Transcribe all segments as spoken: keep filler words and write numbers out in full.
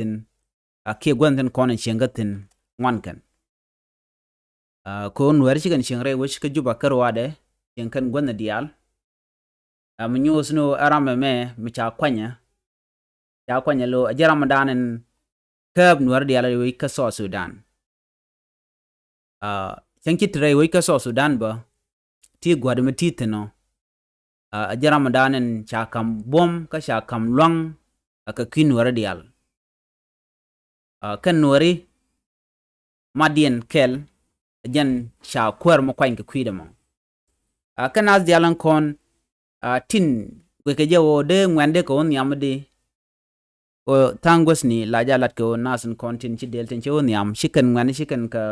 thi̱n, a kiɛ gua̱n thi̱n kɔn in cieŋ kä thi̱n ŋuan kɛn. A, kɛ ɣöö Nuäri ci kɛn cieŋ rɛy wec kä Juba kä ruaadɛ, cieŋ kɛn gua̱n diaal. A, mi nyuuth ni ɣöö ɛ ram ɛmɛ mi ca kuanyɛ, ca kuanyɛ lo̱ ɛ jɛ ramdan in kääp Nuäri diaal rɛy wec kä South Sudan. A, cäŋ ci ti rɛy wec kä South Sudan bä, ti gua̱di mi ti thi̱n ɔ. A, ɛ jɛ ramdan in ca ka̱m buɔ̱m kä ca ka̱m lua̱ŋ, a, kɛ kui̱ Nuäri diaal. A, kɛn Nuäri matdiɛn kɛl, ɛ jɛn ca kuäär mi kuany kɛ kui̱dɛ mɔ. A, kɛn naath diaal in kɔn, a, tin guickɛ jɛ ɣöö dee ŋuɛ̈n dee kɛ wä nhiam di. Ɣöö tha̱a̱ŋ guäthni la jɛ lat kɛ ɣöö naath in kɔn tin ci dël tin ci wä nhiam, ci kɛn ŋuɛ̈ni, ci kɛn kɛ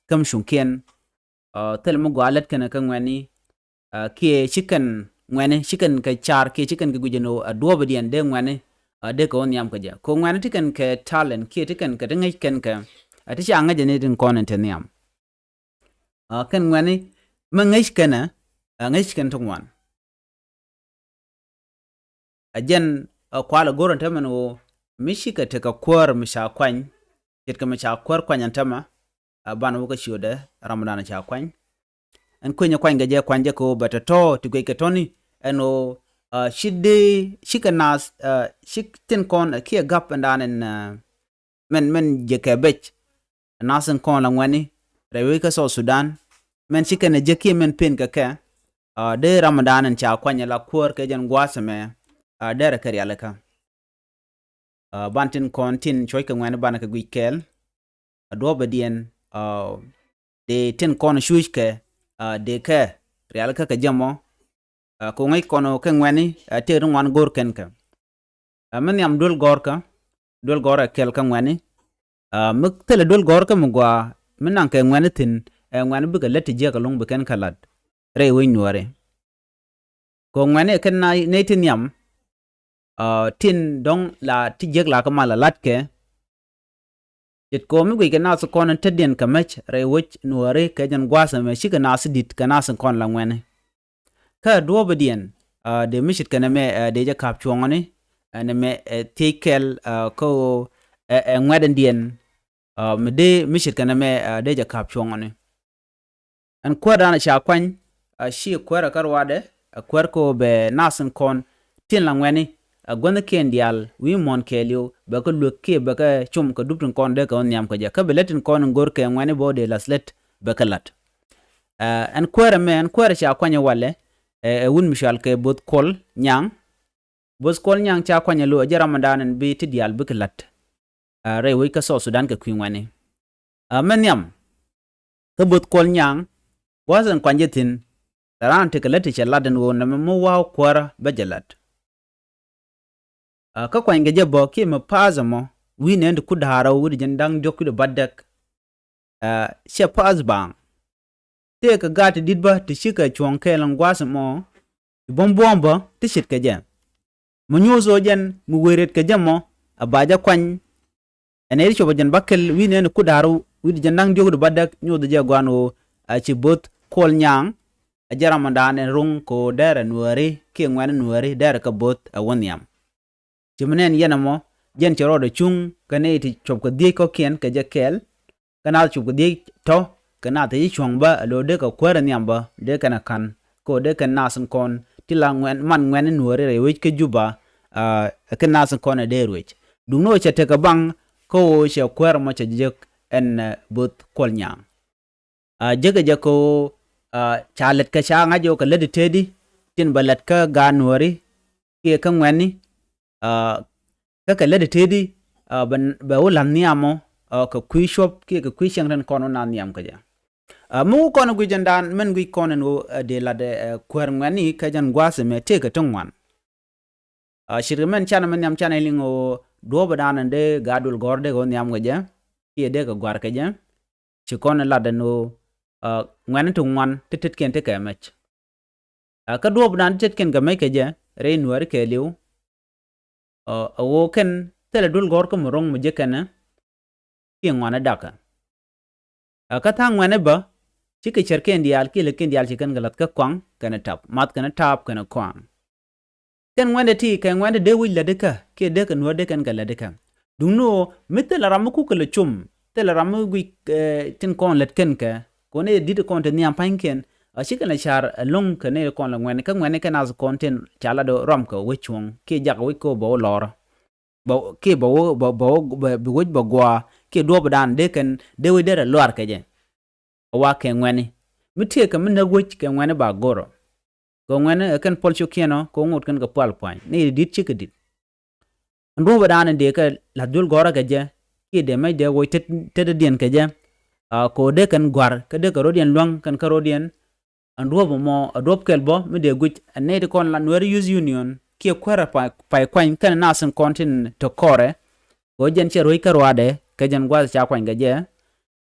käm cuŋkiɛn. A, thil mi gɔaa lät kɛn kä ŋuɛ̈ni, a, kiɛ ci kɛn ŋuɛ̈ni, ci kɛn kɛ car, kiɛ ci kɛn kɛ guic ɛn ɣöö a duɔ̱ɔ̱pidiɛn dee ŋuɛ̈ni, a, dee kɛ wä nhiam kɛ jɛ. Kɛ ɣöö ŋuɛ̈ni ti kɛn kɛ talent, kiɛ ti kɛn kɛ ti ŋäc kɛn kɛ, a, ti ca ŋäc ɛn ni tin kɔn in te nhiam. A, kɛn ŋuɛ̈ni mi ŋäc kɛn ɛ, a, ŋäc kɛn ti ŋuan. A jɛn, a, kualɛ go̱r ɛn tämɛ ni ɣöö mi cikɛ tekɛ kuäär mi ca kuany, ce̱tkɛ mi ca kuäär kuany ɛn tämɛ, a, banɛ wä kä ciötdɛ ramdan ca kuany. Ɛn kuinyɛ kuany kɛ jɛ, kuany jɛ kɛ ɣöö bɛ tɔ̱tɔ̱ ti guickɛ tɔ̱ni ɛn ɣöö, a, ci dee, cikɛ naath, a, ci tin kɔn, a, kiɛ gap ɛn dan ɛn, a, mɛn, mɛn jɛ kɛ bec. Naath in kɔn la ŋuɛ̈ni rɛy wec kä South Sudan, mɛn ci kɛn ɛ jek kiɛ mɛn pen kɛ kɛ, a, dee ramdan in ca kuany la kuäär kɛ jɛn gua̱a̱th ɛmɛ, a, derɛ kɛ rialikä. A, ban tin kɔn tin cuɔ̱ckɛ ŋuɛ̈ni banɛ kɛ guic kɛɛl, a, duɔ̱ɔ̱pidiɛn, a, dee tin kɔn cuuckɛ, a, dee kɛ rialikä kɛ jɛ mɔ. A, kɛ ɣöö ŋäc kɔn ɣöö kɛ ŋuɛ̈ni, a, tëëk ti ŋuan go̱r kɛn kɛ. A, mi nhiam duel gɔ̱rkä, duel gɔ̱rä kɛl kä ŋuɛ̈ni. A, mi thilɛ duel gɔ̱rkä mi gɔaa, mi naŋ kɛ ŋuɛ̈ni thi̱n, ɛ ŋuɛ̈ni bikɛ lät ti jiäk ɛlɔ̱ŋ bi kɛn kɛ la̱t rɛy wec Nuäri. Kɛ ɣöö ŋuɛ̈ni ɛ kɛn na nɛy ti nhiam, a, tin dɔ̱ŋ la ti jiäk la kä mal a la̱tkɛ. Ce̱tkɛ ɣöö mi guickɛ naath kɔn in tetdiɛn kɛ mec rɛy wec Nuäri kɛ jɛn gua̱a̱th ɛmɛ, cikɛ naath di̱t kɛ naath kɔn la ŋuɛ̈ni. Kä duɔ̱ɔ̱pidiɛn, a, dee mi ce̱tkɛ nɛmɛ, a, dee jɛ ka̱p cuɔ̱ŋäni, a, nɛmɛ, a, thiec kɛl, a, kä ɣöö, a, ɛ ŋuɛ̈tdɛndiɛn, a, mi dee mi ce̱tkɛ nɛmɛ, a, dee jɛ ka̱p cuɔ̱ŋäni. Ɛn kuäärdan ca kuany, a, ci kuäärä kä ruaadɛ, a, kuäär kɛ ɣöö bɛ naath in kɔn tin la ŋuɛ̈ni, a, gua̱thnikiɛn diaal wi̱i̱ muɔ̱ɔ̱n kɛɛliw, bɛ kɛ luek kiɛ bɛ kɛ cum kɛ dup tin kɔn dee kɛ wä nhiam kɛ jɛ. Kä bɛ lät tin kɔn in go̱r kɛ ŋuɛ̈ni bä dee la̱th lät bɛ kɛ la̱t. A, ɛn kuäärä mɛ, ɛn kuäärä ca kuany ɛ walɛ, ɛ, ɛ wut mi cɔal kɛ Bo̱th Kuɔl Nyaŋ. Bo̱th Kuɔl Nyaŋ ca kuany ɛ lo̱ ɛ jɛ ramdan in bi ti diaal bikɛ la̱t, a, rɛy wec kä South Sudan kɛ kui̱ ŋuɛ̈ni. A, mɛ nhiam, kä Bo̱th Kuɔl Nyaŋ, gua̱a̱th in kuany jɛ thi̱n, la raan tekɛ lät ti cɛ la̱t ɛn ɣöö nɛmɛ mi wa̱a̱ kuäärä bä jɛ la̱t. A, kä kuany kɛ jɛ bä kiɛ mi paath ɛmɔ, wi̱i̱ nɛɛni ti kur da̱ŋ rɛw wi̱cdɛ jiɛn da̱ŋ diɔ̱k wi̱cdɛ bädäk. A, cɛ paath baaŋ. Tëëkɛ gaat ti di̱t bä ti cikɛ cuɔ̱ŋ kɛɛl ɛn gua̱a̱th ɛmɔ, ti buɔ̱m buɔ̱ɔ̱m bä ti ce̱tkɛ jɛ. Mi nyuuth ɣöö jɛn mi wëë riet kɛ jɛ mɔ, a ba jɛ kuany. Ɛn ɛ ti cuɔp ɛ jɛn bäkɛl wi̱i̱ nɛɛni kur da̱ŋ rɛw wi̱cdɛ jiɛn da̱ŋ diɔ̱k wi̱cdɛ bädäk, nyuuth jɛ gua̱a̱n ɣöö, a, ci Bo̱th Kuɔl Nyaŋ, a jɛ ramdan ɛn ruŋ kɛ ɣöö derɛ Nuääri kiɛ ŋuɛ̈ni Nuääri derɛ kɛ bo̱th ɛ wä nhiam. Ci mi nɛn yɛn ɛmɔ, jɛn cɛ rɔɔdɛ cuŋ kɛ nɛy ti cuɔp kɛ dhieec kɔ̱kiɛn kɛ jɛ kɛɛl, kɛ naath cuɔp kɛ dhieec tɔ̱, kɛ naath ti ci cuɔ̱ŋ bä, ɛ lo̱ dee kɛ kuäärä nhiam bä, dee kɛn ɛ ka̱n, kɛ ɣöö dee kɛn naath in kɔn ti la ŋuɛ̈n, man ŋuɛ̈ni Nuääri rɛy wec kä Juba, a, kɛn naath in kɔn ɛ dee ruëc. Duundɛ ɣöö cɛ tekɛ baŋ, kä ɣöö cɛ kuäärä mɔ cɛ jek ɛn, a, Bo̱th Kuɔl Nyaŋ. A, jekɛ jɛ kɛ ɣöö, a, ca lät kɛ ca ŋa̱c ɣöö kɛ lät i̱ tëëdi, tin bɛ lät kä gaat Nuääri, kiɛ kä ŋuɛ̈ni, a, kä kɛ lät i̱ tëëdi, a, bɛ, bɛ wä la̱th nhiam ɔ, a, kɛ kui̱ cuɔ̱p, kiɛ kɛ kui̱ cieŋ tin kɔn wä naath nhiam kɛ jɛ. A, mi wä kɔn guic ɛn dan, min guic kɔn ɛn ɣöö, a, dee la̱t, ɛ, kuäär ŋuɛ̈ni kɛ jɛn gua̱a̱th ɛmɛ tëëkɛ ti ŋuan. A, ce̱tkɛ min canɛ min nhiam canɛ liŋ ɣöö duɔ̱ɔ̱pidan in dee gaat duël gɔ̱r dee kɛ wä nhiam kɛ jɛ, kiɛ dee kɛ gua̱r kɛ jɛ. Ci kɔn in lat ɛn ɣöö, a, ŋuɛ̈ni ti ŋuan ti tetkiɛn ti kɛ mec. A, kä duɔ̱ɔ̱pidan ti tetkiɛn kɛ mec kɛ jɛ rɛy Nuääri kɛɛliw, a, a ɣöö kɛn thilɛ duël gɔ̱r kä mi ro̱ŋ mi jek kɛn ɛ, kiɛ ŋuan ɛ dakä. A, kä tha̱a̱ŋ ŋuɛ̈ni bä, cikɛ cärkiɛn diaal kiɛ lätkiɛn diaal ci kɛn kɛ la̱th kä kɔaŋ kɛnɛ tap, math kɛnɛ taap kɛnɛ kɔaŋ. Kɛn ŋuɛ̈ndɛ ti kɛ ŋuɛ̈ndɛ dee wec lätdikä kiɛ dee kɛ Nuäär dee kɛn kɛ lätdikä. Duŋni ɣöö mi thilɛ ram mi kukɛ lɛ cum, thilɛ ram mi guic, eh, tin kɔn lät kɛn kɛ, kɛ ɣöö nɛy di̱t kɔn te nhiam pa̱nykiɛn, a ci kɛn lɛ ca̱r ɛlɔ̱ŋ kɛ nɛy kɔn lɛ ŋuɛ̈ni, kä ŋuɛ̈ni kɛ nath kɔn tin ca lat ɣöö rɔm kɛ wec cuɔ̱ŋ, kiɛ jak wec kɛ ɣöö bɛ wä lɔr. Bɛ, kiɛ bɛ wä, bɛ, bɛ wä, bɛ, bi wec bɛ gua̱a̱, kiɛ duɔ̱ɔ̱pdan dee kɛn, dee wec derɛ luaar kɛ jɛ. A wa kɛ ŋuɛ̈ni. Mi tëëkɛ mi näk wec kɛ ŋuɛ̈ni ba go̱rä. Kɛ ŋuɛ̈ni ɛ kɛn puɔl cio̱kiɛn ɔ, kɛ ŋot kɛn kɛ pual pua̱ny. Ni di̱t cikɛ di̱t. Ɛn duɔ̱ɔ̱pdan dee kɛ la̱th duel gɔ̱rä kɛ jɛ. Kiɛ dee mɛc dee woc tet, tetdiɛn kɛ jɛ. A, kɛ ɣöö dee kɛn gua̱r, kä dee kɛ rɔ̱diɛn luäŋ, kɛn kä rɔ̱diɛn. Ɛn duɔ̱ɔ̱p ɛmɔ, ɛ duɔ̱ɔ̱p kɛl bä, mi dee guic, ɛ nɛy ti kɔn la Nuɛr Youth Union, kiɛ kuäärä pay, pay kuany, kɛn nath tin kɔn tin te kɔrɛ. Kɛ ɣöö jɛn cɛ ruec kä ruaadɛ, kɛ jɛn gua̱th ca kuany kɛ jɛ.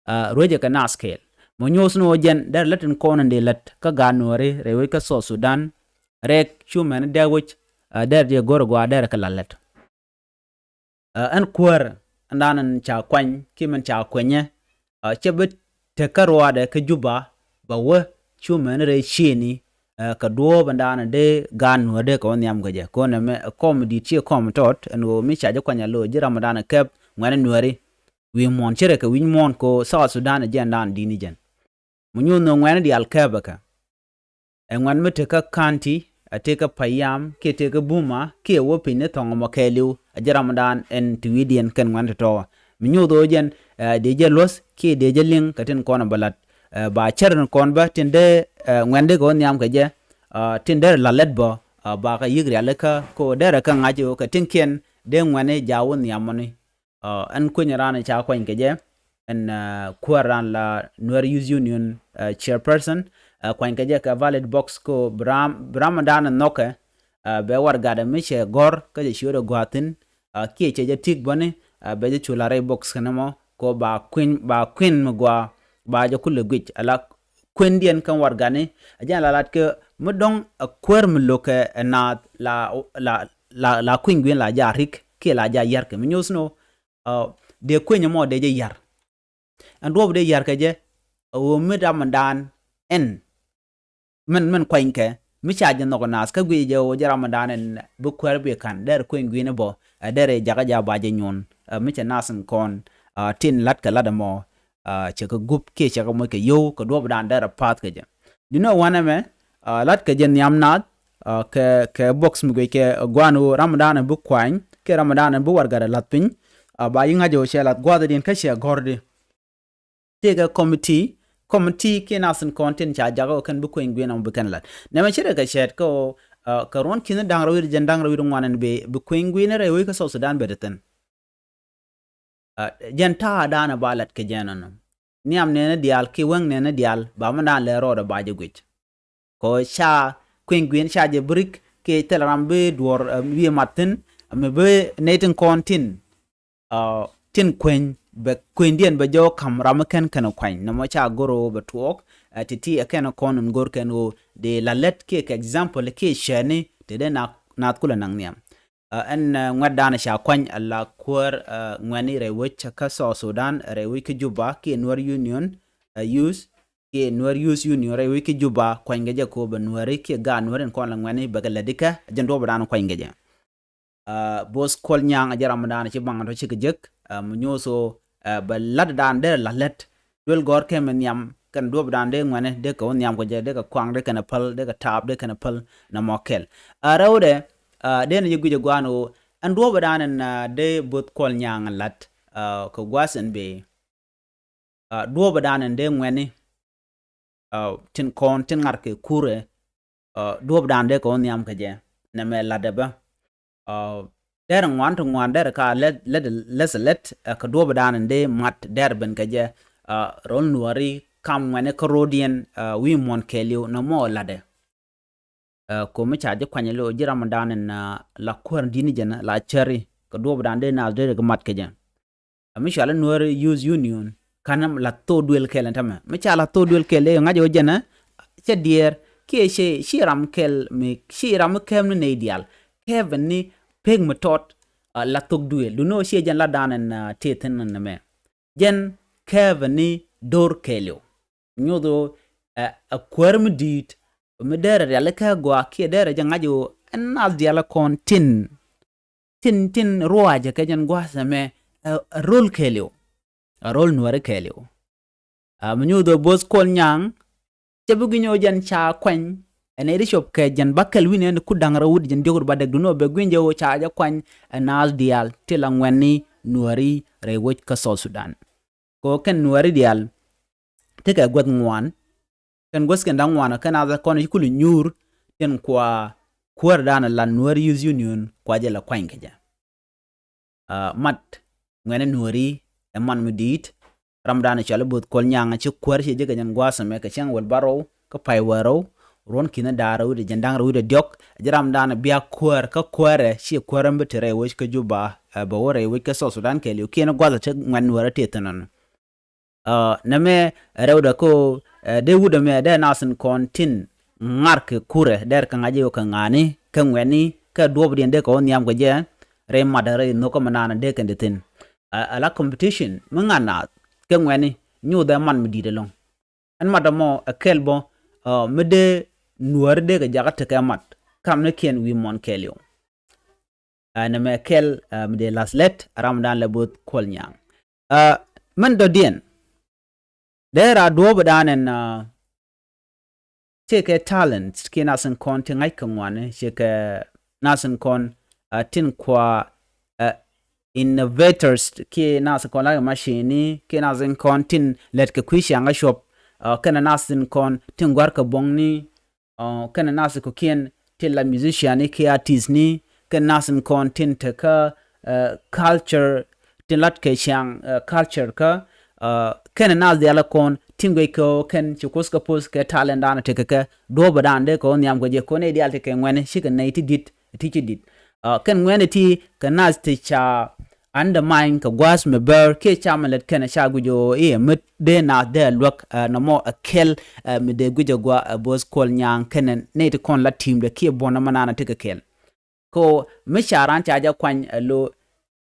A, ruecɛ kɛ nath kɛɛl. Mɔ nyoth ni ɣöö jɛn derɛ lät tin kɔn in dee lät kä gaat Nuääri rɛy wec kä South Sudan. Rɛk cu mɛn dee wec, a, derɛ jɛ go̱r a gɔaa derɛ kɛ la lät. A, ɛn kuäär ɛn dan in ca kuany kiɛ mɛn ca kuɛnyɛ. A, cɛ bi tek kä ruaadɛ kä Juba, bɛ wä cu mɛn rɛy ciëëni, a, kɛ duɔ̱ɔ̱p ɛn dan in dee gaat Nuäär dee kɛ wä nhiam kɛ jɛ. Kɔn ɛmɛ ɛ kɔm di̱t ciɛ kɔm tɔt ɛn ɣöö mi ca jɛ kuany a lo̱ ji̱ ram ɛn dan in kɛp ŋuɛ̈ni Nuääri. Wi̱i̱ muɔ̱ɔ̱n, ce̱tkɛ wi̱c muɔ̱ɔ̱n kɛ South Sudan ɛ jɛn dan di̱t ni jɛn. Mɔ nyoth ni ŋuɛ̈ni diaal kɛpɛ kɛ. Ɛ ŋuɛ̈ni mi tekä Kanti, a tekä Payam, kiɛ tekä Buma, kiɛ wä piny ni thɔŋ ɛmɔ kɛɛliw, a ji̱ ram dan ɛn ti wi̱i̱diɛn kɛn ŋuɛ̈ni tɔ̱tɔ̱. Mi nyoth ɣöö jɛn, ɛ, dee jɛ luɔ̱th, kiɛ dee jɛ liŋ, kɛ tin kɔn ɛ bɛ la̱t. Ɛ, ba cär ni kɔn bä, tin dee, ɛ, ŋuɛ̈ni dee kɛ wä nhiam kɛ jɛ, ɛ, tin dee la lät bä, ɛ, ba kɛ yi̱k rialikä, kɛ ɣöö derɛ kɛ ŋa̱c ɣöö kɛ tinkiɛn, dee ŋuɛ̈ni ja wä nhiam mɔni. Ɛ, ɛn kueny ran ca kuany kɛ jɛ, ɛn, ɛ, kuäär ran la Nuer Youth Union, ɛ, chairperson, ɛ, kuany kɛ jɛ kɛ ballot box kɛ ɣöö bi ram, bi ram dan nhɔkɛ, ɛ, bɛ warɛgak mi cɛ gɔ̱r kä cɛ ciötdɛ gua̱a̱th thi̱n, ɛ, kiɛ cɛ jɛ ti̱k bäni, ɛ, bɛ jɛ cu la rɛy box kɛn ɛmɔ kɛ ɣöö ba kui̱n, ba kui̱n mi gɔaa, ba jɛ kulɛ guic, ala kuendiɛn kɛn warɛgakni, ɛ jɛn la lat kɛ mi dɔ̱ŋ ɛ kuäär mi lo̱kɛ ɛ naath la, la, la, la kui̱ny gui̱n la ja rik kiɛ la ja yärkɛ mi nyoth ni ɣöö, ɛ, dee kueny ɛmɔ dee jɛ yär. Ɛn duɔ̱ɔ̱p dee yär kɛ jɛ, ɛ ɣöö mi ram ɛn dan ɛn, mɛn, mɛn kuanykɛ, mi ca jɛ nhɔk naath, kä guic jɛ ɣöö jɛ ram ɛn dan ɛn bi kuäär bi ka̱n, derɛ kueny gui̱n bä, ɛ derɛ jakä ja ba jɛ nyuɔ̱n, ɛ mi cɛ naath in kɔn, ɛ, tin la̱t kɛ la̱t ɛmɔ, ɛ, cɛ kɛ gup kiɛ cɛ kɛ moc kɛ yio̱w, kɛ duɔ̱ɔ̱p dan derɛ pa̱a̱th kɛ jɛ. Duŋni ɣöö wanɛmɛ, ɛ, la̱t kɛ jɛ nhiam naath, ɛ, kɛ, kɛ box mi guic kɛ, ɛ, gua̱a̱n ɣöö ram ɛn dan ɛ bi kuany, kiɛ ram ɛn dan ɛ bi warɛgak ɛ la̱th piny, ɛ, ba ji̱ ŋa̱c ɣöö cɛ la̱th gua̱a̱thdiɛn kä cɛ gɔ̱rdi. Tëëkɛ committee, committee kiɛ naath in kɔn tin ca jakä ɣöö kɛn bi kueny gui̱n ɛmɔ bi kɛn la̱t. Nɛmɛ ce̱tkɛ cɛɛt kɛ ɣöö, ɛ, kɛ ruɔ̱n ki̱ni da̱ŋ rɛw wi̱cdɛ jiɛn da̱ŋ rɛw wi̱cdɛ ŋuan ɛn bi, bi kueny gui̱n rɛy wec kä South Sudan bɛ te thi̱n. Ɛ, jɛn ta̱a̱ dan ɛ ba la̱t kɛ jɛn ɛnɔ. Nhiam nɛɛni diaal kiɛ wäŋ nɛɛni diaal ba mi dan lɛ rɔɔdɛ ba jɛ guic. Kɛ ɣöö ca kueny gui̱n ca jɛ bi rik kiɛ thilɛ ram bi duɔ̱ɔ̱r, ɛ, wi̱i̱ mat thi̱n, ɛ, mi bi nɛy tin kɔn tin, ɛ, tin kueny, bɛ kuenydiɛn bɛ jɔw ka̱m ram mi kɛn kɛn kuany. Nɔmɔ ca go̱r ɣöö bɛ tuɔɔk, ɛ, ti̱ti̱ ɛ kɛn kɔn in go̱r kɛn ɣöö dee la lät kiɛ kɛ example kiɛ cɛɛtni te dee naath, naath kulɛ naŋ nhiam. Ɛ, ɛn, ɛ, ŋuɛ̈tdan ca kuany ala kuäär, ɛ, ŋuɛ̈ni rɛy wec kä South Sudan, rɛy wec kä Juba, kiɛ Nuer Union, ɛ, Youth, kiɛ Nuer Youth Union rɛy wec kä Juba, kuany kɛ jɛ kɛ ɣöö bɛ Nuääri kiɛ gaat Nuääri in kɔn la ŋuɛ̈ni bɛ kɛ lätdi kɛ, jɛn duɔ̱ɔ̱pdan kuany kɛ jɛ. Ɛ, Bo̱o̱th Kuɔl Nyaŋ ɛ jɛn ram dan ci baŋ tɔ cikɛ jek, ɛ, mi nyoth ɣöö, ɛ, bɛ la̱tdan derɛ la lät. Duel gɔ̱rkɛ mi nhiam, kɛn duɔ̱ɔ̱pdan dee ŋuɛ̈ni, dee kɛ wä nhiam kɛ jɛ, dee kɛ kuaŋ, dee kɛn ɛ päl, dee kɛ taap, dee kɛn ɛ päl, nɔmɔ kɛl. Ɛ, rɛwdɛ, ɛ, dee ni jɛ guic ɛ gua̱a̱n ɣöö, ɛn duɔ̱ɔ̱pdan ɛn, ɛ, dee Bo̱o̱th Kuɔl Nyaŋ la̱t, ɛ, kɛ gua̱a̱th ɛn bëë. Ɛ, duɔ̱ɔ̱pdan ɛn dee ŋuɛ̈ni, ɛ, tin kɔn tin ŋa̱r kɛ kurɛ, ɛ, duɔ̱ɔ̱pdan dee kɛ wä nhiam kɛ jɛ, nɛmɛ la̱tdɛ bä. Ɛ, derɛ ŋuan ti ŋuan derɛ ka lät, lät, lät, lät, ɛ, kɛ duɔ̱ɔ̱pdan ɛn dee mat derɛ ben kɛ jɛ, ɛ, rol Nuääri kam ŋuɛ̈ni kä rɔ̱diɛn, ɛ, wi̱i̱ muɔ̱ɔ̱n kɛɛliw nɔmɔ la̱tdɛ. Ɛ, ko̱mi ca ji̱ kuany lo̱ ji̱ ram dan in, ɛ, la kuäär di̱t ni jɛn la cäri kɛ duɔ̱ɔ̱pdan dee naath dee rik mat kɛ jɛ. Ɛ, mi cɔal i̱ Nuer Youth Union, ka̱n la thok duël kɛl ɛn tämɛ. Mi ca la thok duël kɛl dee ŋa̱c ɣöö jɛn, ɛ, cɛ diɛɛr, kiɛ ci, ci ram kɛl mi, ci ram mi kɛɛp ni nɛy diaal. Kɛɛp ɛn ni pek mi tɔt, ɛ, la thok duël. Duŋni ɣöö ciɛ jɛn la dan ɛn, ɛ, tëë thi̱n ɛn ɛmɛ. Jɛn kɛɛp ɛn ni do̱r kɛɛliw. Nyoth ɣöö, ɛ, ɛ kuäär mi di̱i̱t, mi derɛ rialikä gɔaa kiɛ derɛ jɛ ŋa̱c ɣöö ɛn naath diaal kɔn tin, tin, tin ruacɛ kɛ jɛn gua̱a̱th ɛmɛ, ɛ, ɛ rol kɛɛliw. Ɛ rol Nuääri kɛɛliw. Ɛ, mi nyuuth ɛ bo̱o̱th Kuɔl Nyaŋ, cɛ bi gui̱ny ɣöö jɛn ca kuany, ɛ nɛy ti cop kɛ jɛn bäkɛl wi̱n ɛn kut da̱ŋ rɛw wi̱cdɛ jiɛn diɔ̱k rɛw bädäk, duundɛ ɣöö bɛ gui̱ny jɛ ɣöö ca jɛ kuany ɛ naath diaal ti la ŋuɛ̈tni Nuääri rɛy wec kä South Sudan. Kɛ ɣöö kɛn Nuääri diaal tekɛ guäth ŋuan, kɛn guäthkiɛn da̱ŋ ŋuan, kɛn naath kɔn ci kul nyuur tin kua kuäärdan la Nuer Youth Union kua jɛ la kuany kɛ jɛ. Ɛ, mat ŋuɛ̈tni Nuääri ɛ mat mi di̱i̱t. Ramdan cɔal i̱ bo̱o̱th Kuɔl Nyaŋ ci kuäär, ci jek kɛ jɛn gua̱a̱th ɛmɛ kɛ cäŋ wäl bärɔw kä pay wäl rɛw, ruɔ̱n ki̱n da̱ŋ rɛw wi̱cdɛ jiɛn da̱ŋ rɛw wi̱cdɛ diɔ̱k. Ɛ jɛn ramdan bia kuäär, kä kuäärɛ, ci kuäärɛ mi bi te rɛy wec kä Juba, ɛ, bɛ wä rɛy wec kä South Sudan kɛɛliw, kiɛn gua̱a̱th ɛ te ŋuɛ̈tni Nuäärä tëë thi̱n ɛnɔ. Ɛ, nɛmɛ rɛwdɛ kä ɣöö, ɛ, dee wut ɛmɛ dee naath tin kɔn tin ŋa̱r kɛ kurɛ, dee kɛ ŋa̱c i̱ ɣöö kɛ ŋa̱a̱ni, kɛ ŋuɛ̈tni, kɛ duɔ̱ɔ̱pdiɛn dee kɛ wä nhiam kɛ jɛ, rɛy matdä, rɛy nhökä mi naan dee kɛn te thi̱n. Ɛ, ala competition mi ŋa̱t naath kɛ ŋuɛ̈tni, nyuuthɛ mat mi di̱i̱t ɛlɔ̱ŋ. Ɛn mat ɛmɔ ɛ kɛl bä, ɛ, mi dee Nuääri dee kɛ jakä tekɛ mat kamnikiɛn wi̱i̱ muɔ̱ɔ̱n kɛɛliw. Ɛ, nɛmɛ kɛl, ɛ, mi dee la̱th lät, ɛ ramdan la bo̱o̱th Kuɔl Nyaŋ. Ɛ, min dɔ̱diɛn, dee raan duɔ̱ɔ̱pdan ɛn, ɛ, tekɛ talent, kiɛ naath tin kɔn ti ŋa̱c kɛ ŋuani, tekɛ naath tin kɔn, ɛ, tin kua, ɛ, innovators, kiɛ naath tin kɔn la̱t kɛ machine ni, kiɛ naath tin kɔn tin lät kɛ kui̱ ciaŋ kä cuɔp, ɛ, kɛnɛ naath tin kɔn tin gua̱r kɛ buɔ̱ŋni, ɔ, kɛnɛ naath kɔ̱kiɛn tin la musician ni kiɛ artist ni, kɛnɛ naath tin kɔn tin tekä, ɛ, culture, tin la̱t kɛ ciaŋ, ɛ, culture kä, ɛ, kɛnɛ naath diaal kɔn tin guic kɛ ɣöö kɛn ci Kuoth kɛ poth kɛ talent dan tekɛ kɛ, duɔ̱ɔ̱pdan dee kɛ wä nhiam kɛ jɛ, kɛ ɣöö nɛy diaal tekɛ ŋuɛ̈tni, cikɛ nɛy ti di̱t, ti ci di̱t. Ɛ, kɛn ŋuɛ̈tni ti kɛ naath ti ca undermine kɛ gua̱a̱th mi bäär, kiɛ ca mi lät kɛn ca guic ɣöö i̱ mi dee naath dee luäk, ɛ, nɔmɔ ɛ kɛl, ɛ, mi dee guic ɛ gɔaa, ɛ, bo̱o̱th Kuɔl Nyaŋ kɛnɛ nɛy ti kɔn la ti̱i̱mdɛ kiɛ buɔ̱n ɛmɛ naan ɛ tekɛ kɛl. Kɛ ɣöö mi ca raan ca jɛ kuany ɛ lo̱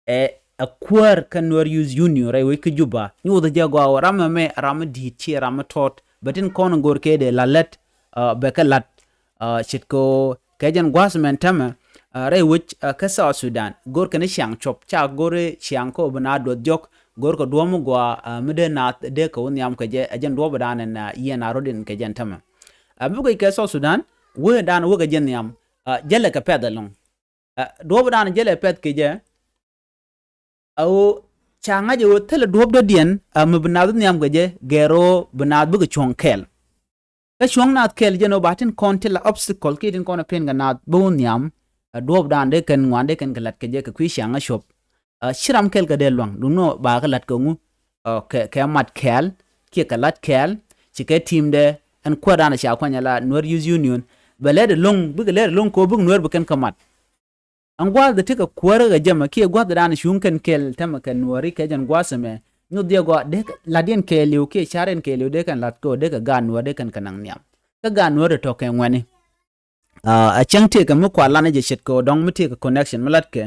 ɛ, ɛ kuäär kä Nuer Youth Union rɛy wec kä Juba, nyuuthɛ jɛ gɔaa ɣöö ram ɛmɛ ram mi di̱i̱t, ciɛ ram mi tɔt, bɛ tin kɔn go̱r kɛ dee la lät, ɛ, bɛ kɛ la̱t, ɛ, ce̱tkɛ ɣöö kɛ jɛn gua̱a̱th mɛn täämɛ, ɛ, rɛy wec, ɛ, kä South Sudan, go̱r kɛn ciaŋ cuɔp, ca go̱r ciaŋ kä ɣöö bi naath duɔth jɔk, go̱r kɛ duɔ̱ɔ̱p mi gɔaa, ɛ, mi dee naath dee kɛ wä nhiam kɛ jɛ, ɛ jɛn duɔ̱ɔ̱pdan ɛn, ɛ, yɛn a rɔ̱diɛn kɛ jɛn täämɛ. Ɛ, bi guic kɛ South Sudan, wecdan wä kɛ jɛ nhiam, ɛ, jälɛ kɛ pɛ̈th ɛlɔ̱ŋ. Ɛ, duɔ̱ɔ̱pdan jälɛ pɛ̈th kɛ jɛ, ɛ ɣöö ca ŋa̱c ɛ ɣöö thilɛ duɔ̱ɔ̱p dɔ̱diɛn, ɛ, mi bi naath nhiam kɛ jɛ, gɛr ɣöö bi naath bikɛ cuɔ̱ŋ kɛɛl. Kä cuɔ̱ŋ naath kɛɛl jɛn ɣöö ba tin kɔn ti la obstacle kiɛ tin kɔn ɛ pen kɛ naath bi wä nhiam, ɛ, duɔ̱ɔ̱pdan dee kɛn ŋuan dee kɛn kɛ la̱t kɛ jɛ kɛ kui̱ ciaŋ kä cuɔp. Ɛ, ci ram kɛl kɛ dee lua̱ŋ, duŋni ɣöö ba kɛ la̱t kɛ ŋu, ɛ, kɛ, kɛ mat kɛɛl, kiɛ kɛ la̱t kɛɛl, ci kɛ ti̱i̱mdɛ, ɛn kuäärdan ca kuany ala Nuer Youth Union, bɛ lɛt ɛlɔ̱ŋ, bikɛ lɛt ɛlɔ̱ŋ kɛ ɣöö bikɛ Nuer bi kɛn kɛ mat. Ɛn gua̱a̱th dee tekɛ kuäärä kɛ jɛ mɛ, kiɛ gua̱a̱th dan cuŋ kɛn kɛɛl täämɛ kɛ Nuääri kɛ jɛn gua̱a̱th ɛmɛ. Nyuth jɛ gɔaa dee la̱tdiɛn kɛɛliw kiɛ ca̱riɛn kɛɛliw dee kɛn la̱t kɛ ɣöö dee kɛ gaat Nuäär dee kɛn kɛ naŋ nhiam. Kä gaat Nuäär tɔ̱ kɛ ŋuɛ̈tni. Ɛ, a cäŋ tëëkɛ mi kua lan jɛ ce̱tkɛ ɣöö dɔ̱ŋ mi tëëkɛ connection mi la̱tkɛ,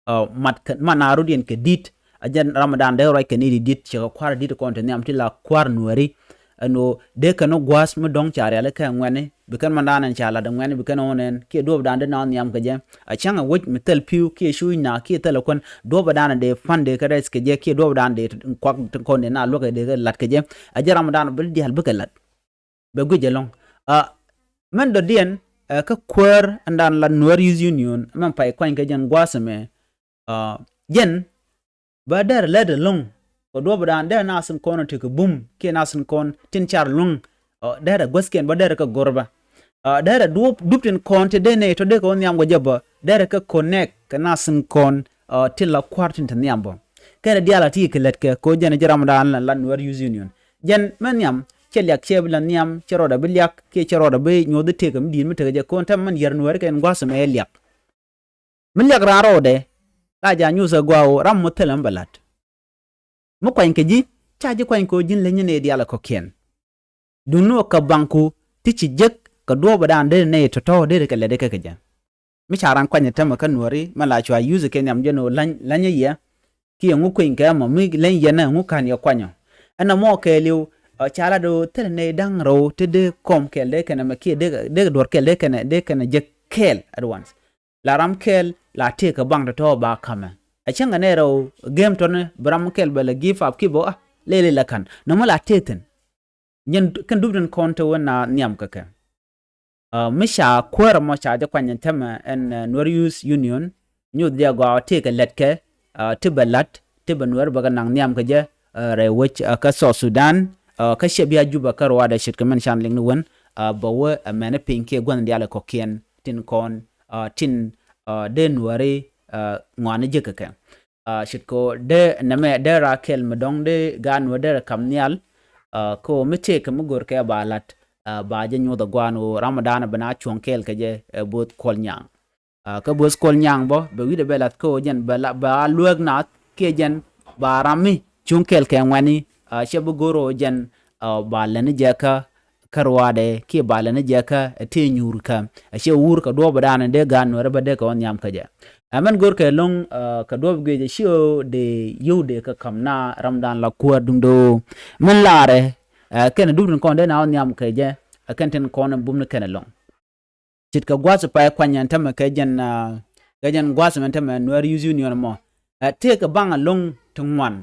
ɛ, mat kɛ, mat na rɔ̱diɛn kɛ di̱t. A jɛn ramdan dee ruac kɛ ni di di̱t, cɛ kɛ kua̱r di̱t kɔn te nhiam ti la kua̱r Nuääri. Ɛn ɣöö dee kɛn ɣöö gua̱a̱th mi dɔ̱ŋ ca riali kɛ ŋuɛ̈tni, bi kɛn mandan ɛn ca lat ɛ ŋuɛ̈tni, bi kɛn ɣöö nɛn, kiɛ duɔ̱ɔ̱pdan dee na nhiam kɛ jɛ. A cäŋ ɛ wec mi thil pi̱w, kiɛ cuuc na, kiɛ thil ɛ kuän, duɔ̱ɔ̱pdan dee fund dee kɛ raise kɛ jɛ, kiɛ duɔ̱ɔ̱pdan dee kuak kɔn dee na luäk dee kɛ la̱t kɛ jɛ. A jɛn ramdan bi diaal bikɛ la̱t. Bɛ guic ɛlɔ̱ŋ. Ɛ, min dɔ̱diɛn, ɛ, kä kuäär ɛn dan la Nuer Youth Union, min pay kuany kɛ jɛn gua̱a̱th ɛmɛ. Ɛ, jɛn, bä derɛ lät ɛlɔ̱ŋ kɛ duɔ̱ɔ̱pdan, derɛ naath tin kɔn tekɛ bum kiɛ naath tin kɔn tin car luäŋ, ɛ, derɛ guäthkiɛn bä derɛ kɛ go̱r bä. Ɛ, derɛ duɔ̱ɔ̱p, dup tin kɔn ti dee nɛy tɔ̱ dee kɛ wä nhiam kɛ jɛ bä, derɛ kɛ connect kɛ naath tin kɔn, ɛ, tin la kua̱r tin te nhiam bä. Kɛnɛ diaal a ti kɛ lät kɛ, kɛ ɣöö jɛn ji̱ ramdan la, la Nuer Youth Union. Jɛn mɛ nhiam, cɛ liak, cɛ bi la nhiam, cɛ rɔɔdɛ bi liak, kiɛ cɛ rɔɔdɛ bi nyuɔ̱th i̱ tëëkɛ mi di̱i̱t mi tekɛ jɛ, kɛ ɣöö täämɛ min yär Nuääri kɛ ɛn gua̱a̱th ɛmɛ ɛ liak. Mi liak raan rɔɔdɛ, la jɛ a nyuuth ɛ gɔaa ɣöö ram mi thilɛ mi bɛ la̱t. Mi kuany kɛ ji̱, ca ji̱ kuany kɛ ɣöö ji̱n leny ni nɛy diaal ɛ kɔ̱kiɛn. Duŋni ɣöö kɛ baŋku ti ci jek kɛ duɔ̱ɔ̱pdan deri nɛy tɔ̱tɔ̱ deri kɛ lɛt ikɛ kɛ jɛ. Mi ca raan kuany ɛ täämɛ kä Nuääri, mi la cua use kɛ nhiam jɛn ɣöö läny, läny ɛ yɛ. Kiɛ ŋu kueny kɛ ɛmɔ, mi läny yɛn ɛ ŋu ka̱n yɛ kuanyɔ. Ɛn ɛmɔ kɛɛliw, ɛ, ca lat ɣöö thilɛ nɛy da̱ŋ rɛw ti dee kɔm kɛɛl dee kɛnɛ mɛ kiɛ dee, dee duɔ̱r kɛɛl dee kɛnɛ, dee kɛnɛ jek kɛɛl at once. La ram kɛl la tëëkɛ baŋ tɔ̱tɔ̱ ba ka̱mɛ. Ɛ cäŋ ɛ nɛy rɛw gɛm tɔni bi ram kɛl bɛ lɛ give up kiɛ bɛ a lɛl ilɛ ka̱n nɔmɔ la tëë thi̱n. Nyɛn kɛn dup tin kɔn te wen na nhiam kɛ kɛ. Mi ca kuäärä mɔ ca jɛ kuany ɛn tämɛ ɛn Nuer Youth Union, nyoth jɛ gɔaa tëëkɛ lɛtkɛ ti bɛ la̱t ti bɛ Nuer bɛ kɛ naŋ nhiam kɛ jɛ rɛy wec kä South Sudan, kä ciɛ bia Juba kä ruaadɛ ce̱tkɛ min can liŋ ni wen bɛ wä ɛmɛni piny kiɛ gua̱n diaal kɔ̱kiɛn tin kɔn tin dee Nuääri ŋɔaani jek kɛ kɛ. Ce̱tkɛ dee nɛmɛ dee ra kɛl mi dɔ̱ŋ dee gaat Nuäär dee rɛ ka̱m nhial. Kä mi tëëkɛ mi görkɛ ba la̱t ba jɛ nyoth ɛ gua̱a̱n ɣöö ram ɔ da̱a̱n ɛ bi na cuɔ̱ŋ kɛɛl kɛ jɛ ɛ bo̱o̱th Kuɔl Nyaŋ. Kä bo̱o̱th Kuɔl Nyaŋ bä bɛ wi̱cdɛ bɛ la̱th kä ɣöö jɛn bɛ la ba luääk naath kiɛ jɛn ba ram mi cuŋ kɛɛl kɛ ŋuɛ̈ni. Cɛ bi go̱r ɣöö jɛn ba lätni jɛ kä kä ruaadɛ kiɛ ba lätni jɛ kä ɛ tëë nyuurkä. Ɛ ciɛ wuur kɛ duɔ̱ɔ̱p ɛ da̱a̱n dee gaat Nuäär bä dee kɛ wä nhiam kä jɛ. Ɛ mɛn go̱r kɛ lo̱ŋ kɛ duɔ̱ɔ̱p guic ɛ ci ɣöö dee yio̱w dee kɛ ka̱m na ram da̱a̱n la kuäär duŋdɛ ɣöö min laarɛ kɛn ɛ dup tin kɔn dee na wä nhiam kɛ jɛ. Ɛ kɛn tin kɔn ɛ bum ni kɛn ɛ lo̱ŋ. Ce̱tkɛ gua̱a̱th pay kuany ɛn tämɛ kɛ jɛn kɛ jɛn gua̱a̱th mɛn tämɛ Nuer Youth Union mɔ. Tëëkɛ baŋ alo̱ŋ ti ŋuan.